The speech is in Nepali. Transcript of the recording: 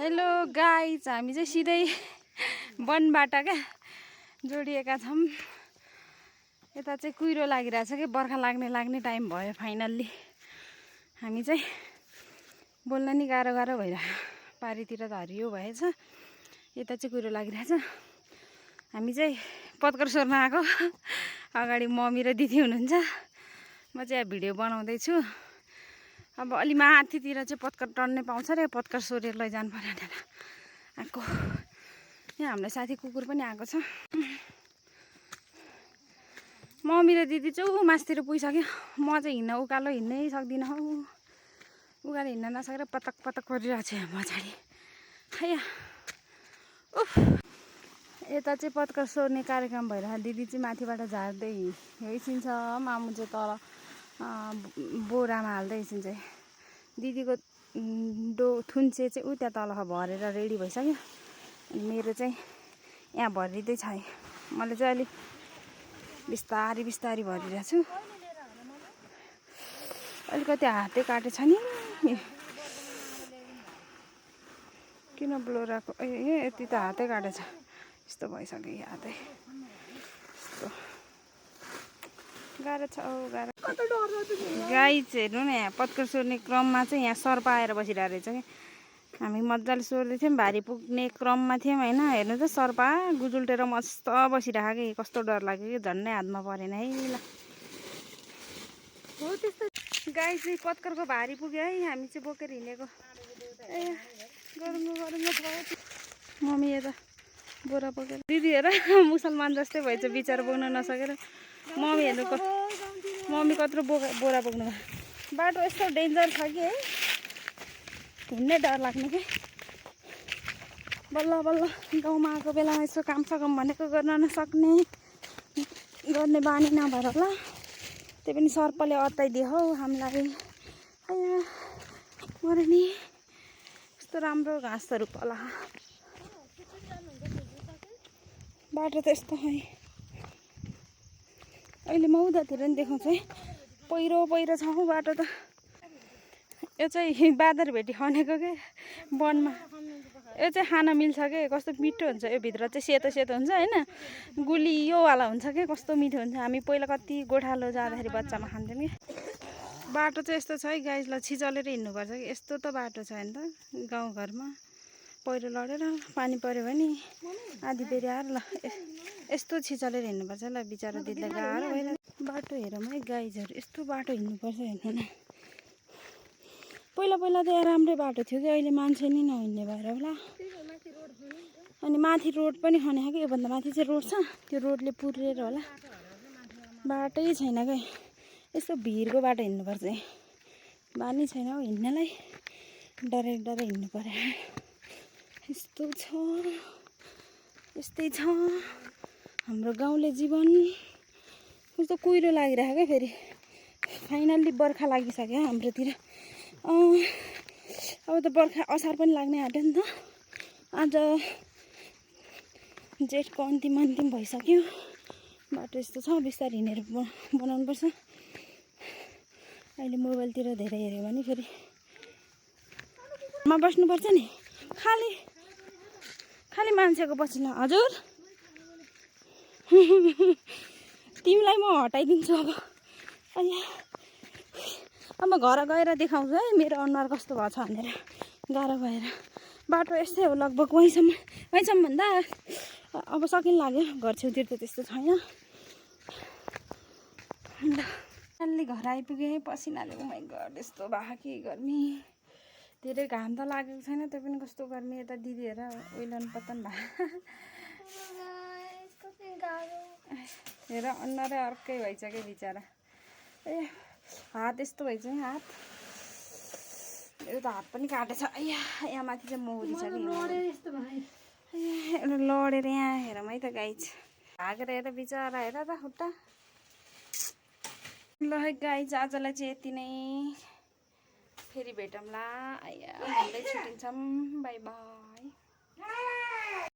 हेलो गाइज, हामी चाहिँ सिधै वनबाट क्या जोडिएका छौँ। यता चाहिँ कुहिरो लागिरहेछ कि बर्खा लाग्ने टाइम भयो। फाइनल्ली हामी चाहिँ बोल्न नि गाह्रो भइरहेको, पारितिर त हरियो भएछ, यता चाहिँ कुहिरो लागिरहेछ। हामी चाहिँ पत्कर सोर्न आएको। अगाडि मम्मी र दिदी हुनुहुन्छ, म चाहिँ यहाँ भिडियो बनाउँदैछु। अब अलि माथितिर चाहिँ पत्कर टन्ने पाउँछ रे, पत्कर सोरेर लैजानु पर्यो भनेर आएको। यहाँ हाम्रो साथी कुकुर पनि आएको छ। मम्मी र दिदी चाहिँ मासतिर पुगिसक्यो। म चाहिँ उकालो हिँड्नै सक्दिनँ हौ। उकालो हिँड्न नसकेर पतक गरिरहेको छु पछाडि। हैया उफ, यता चाहिँ पत्कर सोर्ने कार्यक्रम भइरहेको। दिदी चाहिँ माथिबाट झार्दै हिँड्छिन्छ, मामु चाहिँ तल बोरामा हाल्दै हिँड्छ। दिदीको थुन्से चाहिँ उ त्यहाँ तल भरेर रेडी भइसक्यो। अनि मेरो चाहिँ यहाँ भरिँदै छ। मैले चाहिँ अलिक बिस्तारी भरिरहेको छु। अलिकति हातै काटेछ नि, किन ब्लोराको यति त हातै काटेछ। यस्तो भइसक्यो हातै, यस्तो गाह्रो छ। गाह्रो गाई चाहिँ हेर्नु न, यहाँ पत्कर सोर्ने क्रममा चाहिँ यहाँ सर्प आएर बसिरहेको रहेछ कि। हामी मजाले सोर्दै थियौँ, भारी पुग्ने क्रममा थियौँ होइन। हेर्नु त सर्पा गुजुल्टेर मस्त बसिरहेको कि, कस्तो डर लाग्यो कि, झन्डै हातमा परेन है। ल हो त्यस्तो। गाई चाहिँ पत्करको भारी पुग्यो है, हामी चाहिँ बोकेर हिँडेको। ए गरुङ्गो भयो। मम्मी यता बोरा बोकेर, दिदी हेर मुसलमान जस्तै भएछ बिचरा, बोक्न नसकेर। मम्मी हेर्नुको, मम्मी कत्रो बोरा बोक्नु भयो। बाटो यस्तो डेन्जर छ कि है, हिँड्नै डर लाग्ने कि। बल्ल गाउँमा आएको बेलामा यसो काम सकम भनेको गर्न नसक्ने, गर्ने बानी नभएर होला। त्यो पनि सर्पले अत्ताइदियो हौ हामीलाई। हैया मरे नि, कस्तो राम्रो घाँसहरू पला। बाटो त यस्तो है। अहिले म उतातिर नि देखाउँछु है, पहिरो छ हौ बाटो त। यो चाहिँ बाँदर भेटी खनेको के वनमा। यो चाहिँ खान मिल्छ के, कस्तो मिठो हुन्छ। यो भित्र चाहिँ सेतो हुन्छ होइन, गुलियोवाला हुन्छ के, कस्तो मिठो हुन्छ। हामी पहिला कति गोठालो जाँदाखेरि बच्चामा खान्थ्यौँ कि। बाटो चाहिँ यस्तो छ है गाइजलाई, छिचलेर हिँड्नुपर्छ कि। यस्तो त बाटो छ नि त गाउँघरमा। पहिरो लडेर पानी पऱ्यो भने आधी बेरी आएर ल यस्तो छिचलेर हिँड्नुपर्छ। ल बिचरा दिदीलाई गाह्रो भइरहेको बाटो हेरौँ है गाइजहरू। यस्तो बाटो हिँड्नुपर्छ हेर्नु न। पहिला त यहाँ राम्रै बाटो थियो कि, अहिले मान्छे नि नहिँड्ने भएर होला। अनि माथि रोड पनि खने कि, योभन्दा माथि चाहिँ रोड छ, त्यो रोडले पुरेर होला। बाटै छैन क्या, यस्तो भिरको बाटो हिँड्नुपर्छ। बानी छैन हौ हिँड्नलाई, डरै हिँड्नु पर्यो। यस्तो छ, यस्तै छ हाम्रो गाउँले जीवन। कस्तो कुहिरो लागिरहेको क्या। फेरि फाइनल्ली बर्खा लागिसक्यो हाम्रोतिर। अब त बर्खा असार पनि लाग्ने आँट्यो नि त। आज जेठको अन्तिम भइसक्यो। बाटो यस्तो छ, बिस्तारै हिँडेर बनाउनुपर्छ। अहिले मोबाइलतिर धेरै हेऱ्यो भने फेरि मा बस्नुपर्छ नि, खाली मान्छेको पसिना। हजुर तिमीलाई म हटाइदिन्छु अब। अब घर गएर देखाउँछु है मेरो अनुहार कस्तो भएको छ भनेर, गाह्रो भएर। बाटो यस्तै हो लगभग वहीँसम्म भन्दा अब सकिन लाग्यो। घर छेउतिर त त्यस्तो छैन। अलि घर आइपुगेँ, पसिनाले ओ माइ गड यस्तो भएको कि गर्मी। धेरै घाम त लागेको छैन, त्यो पनि कस्तो गर्मी। यता दिदी हेर ओइलन पतन भयो। हेर अनुहारै अर्कै भइसक्यो बिचरा। ए हात यस्तो भइछ नि, हात मेरो त हात पनि काटेछ। यहाँ माथि चाहिँ मौरी छ कि, एउटा लडेर यहाँ हेरौँ है त गाइज। भागेर हेर बिचरा, हेर त खुट्टा। ल है गाइज, आजलाई चाहिँ यति नै। फेरि भेटौँला। भन्दै छुट्टिन्छौँ। By by.